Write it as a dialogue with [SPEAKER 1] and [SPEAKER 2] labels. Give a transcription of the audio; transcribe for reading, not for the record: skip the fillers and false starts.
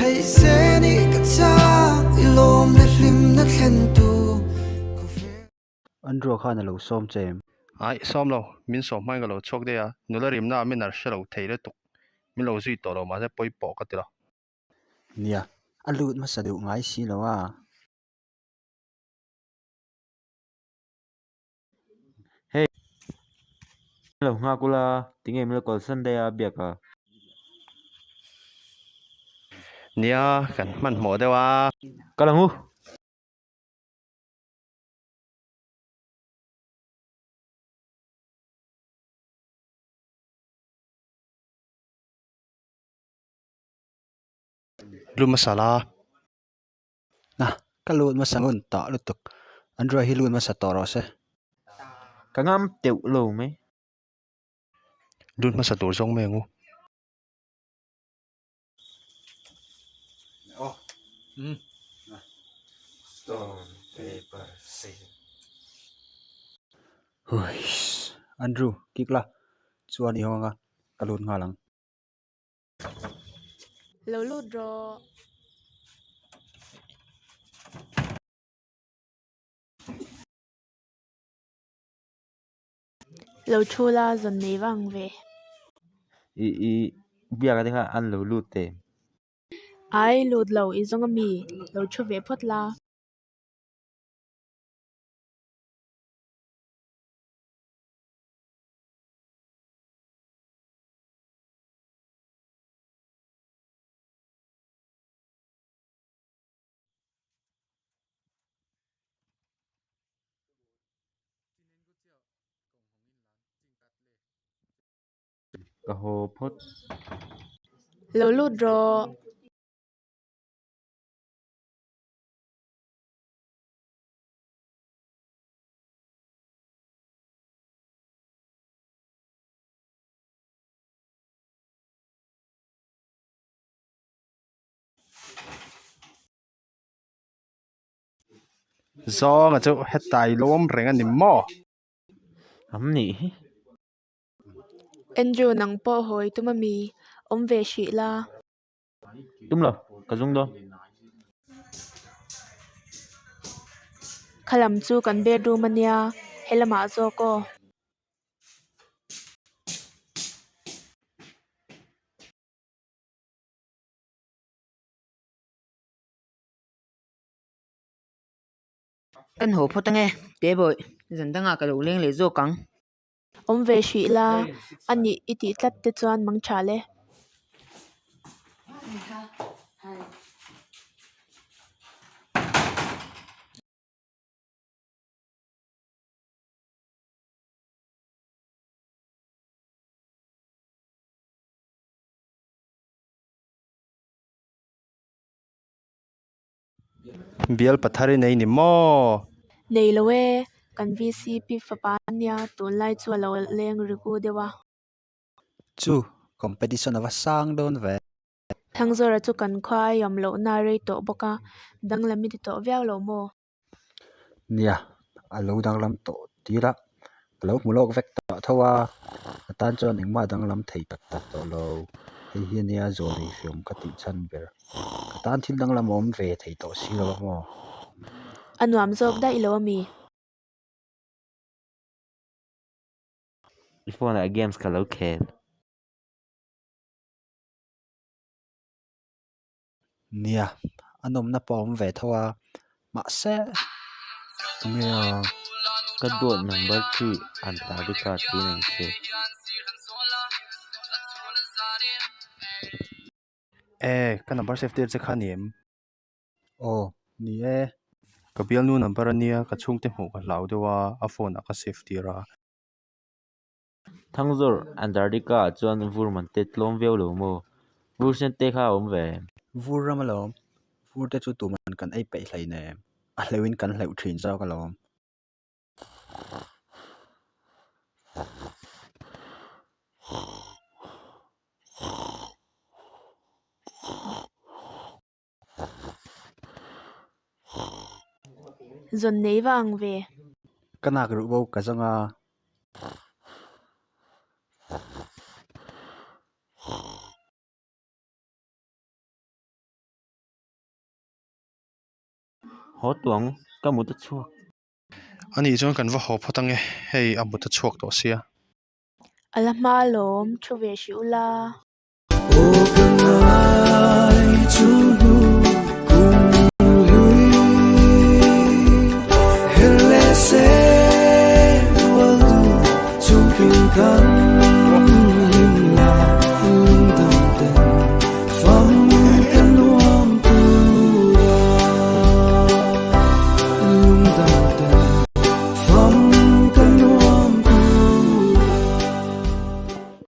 [SPEAKER 1] thei se ni ka chak i lawm leh hlimna thlen tu khawvel.
[SPEAKER 2] Andrew khan a lo sawm che em?
[SPEAKER 3] Aih, sawm lo. Min sawm hmain ka lo chhuak daih a, nula rimna ah min ar hre lo thei lutuk. Min lo zui tawh lo mahse pawi pawh ka ti lo.
[SPEAKER 2] Nia, a lut hmasa deuh ngai si lo a.
[SPEAKER 4] Hei lo nghak ula tinge min lo kalsan daih a biak a.
[SPEAKER 3] Nia kan hmanhmawh deuh a.
[SPEAKER 4] Kal ang u.
[SPEAKER 3] Lu hmasa la.
[SPEAKER 2] Na, ka lut hmasa ngun tah lutuk. Andrew hi lut hmasa tawh rawh se.
[SPEAKER 4] Ka ngam teuh lo mai.
[SPEAKER 3] Lut hmasa tur zawng mai ang u.
[SPEAKER 2] Huiss. Andrew, kik la. Chuan i hawng anga, ka lut nghal ang.
[SPEAKER 5] Lo lut rawh. Lo thu la zawn nei vang ve.
[SPEAKER 4] I i biak te kha an lo lut em?
[SPEAKER 5] Ai lut lo i zawng ami? Lo thu ve phawt la.
[SPEAKER 4] Ka haw phawt.
[SPEAKER 5] Lo lut rawh.
[SPEAKER 3] Zawnga chu hetai lo awm reng a ni maw?
[SPEAKER 4] Am nih hi.
[SPEAKER 5] Andrew nang pawh hawi tum ami? Awm ve hrih la.
[SPEAKER 4] Tum lo, ka zung dawn.
[SPEAKER 5] Khalam chu kan bedroom ania, helamah zawk aw.
[SPEAKER 6] Kan haw phawt ange, Tebawih, zan dangah ka lo leng leh zawk ang.
[SPEAKER 5] Awm ve hrih la, a nih i tih tlat te chuan mang tha le.
[SPEAKER 3] Bial pathar i nei ni maw?
[SPEAKER 5] Nei lo e, kan VCP fapa ania tunlai chu a lo leng riku deuh a.
[SPEAKER 2] Chu, competition a va sang dawn ve.
[SPEAKER 5] Thangzawra chu kan khua a iam lohna a rei tawh bawk a, danglam i ti tawh viau lo maw?
[SPEAKER 2] Nia, a lo danglam tawh tir a, ka lo hmu lawk vek tawh tho a, a tan chuan engmah danglam thei tak tak tawh lo. Hei hi ania zawn ei hriam ka tih chhan ber. Ka tan thil danglam a awm ve thei tawh si lo a maw?
[SPEAKER 5] A nuam zawk daih lo ami?
[SPEAKER 4] I phone ah games ka lo khel.
[SPEAKER 2] Nia, a nawmna pawh a awm ve tho a, mahse tunge aw?
[SPEAKER 4] Ka dawt number 3 Antarctica tiin a inchhir.
[SPEAKER 3] E, ka number save tir che kha ni em?
[SPEAKER 2] Aw, ni e.
[SPEAKER 3] Ka bialnu number a nia, ka chhungte hmuh ka hlau deuh a, a phone ah ka save tir a.
[SPEAKER 4] Thangzawr, Antarctica ah chuan vur man te tlawm viau lo maw? Vur sen te kha a awm ve em?
[SPEAKER 2] Vur ram alawm. Vur te chu tuman kan ei peih hlei nem. A hleuhin kan hleuh thin zawk alawm.
[SPEAKER 5] Zawn nei va ang ve.
[SPEAKER 2] Ka nak ruh bo ka zawng a.
[SPEAKER 4] Haw tawh ang, ka mut a chhuak.
[SPEAKER 3] Anih chuan kan va haw phawt ange, hei a mut a chhuak tawh sia.
[SPEAKER 5] A la hma alawm, thu ve hrih ula.
[SPEAKER 1] Aw ka ngai chu hnu kum hlui her leh se rual du chung king kan.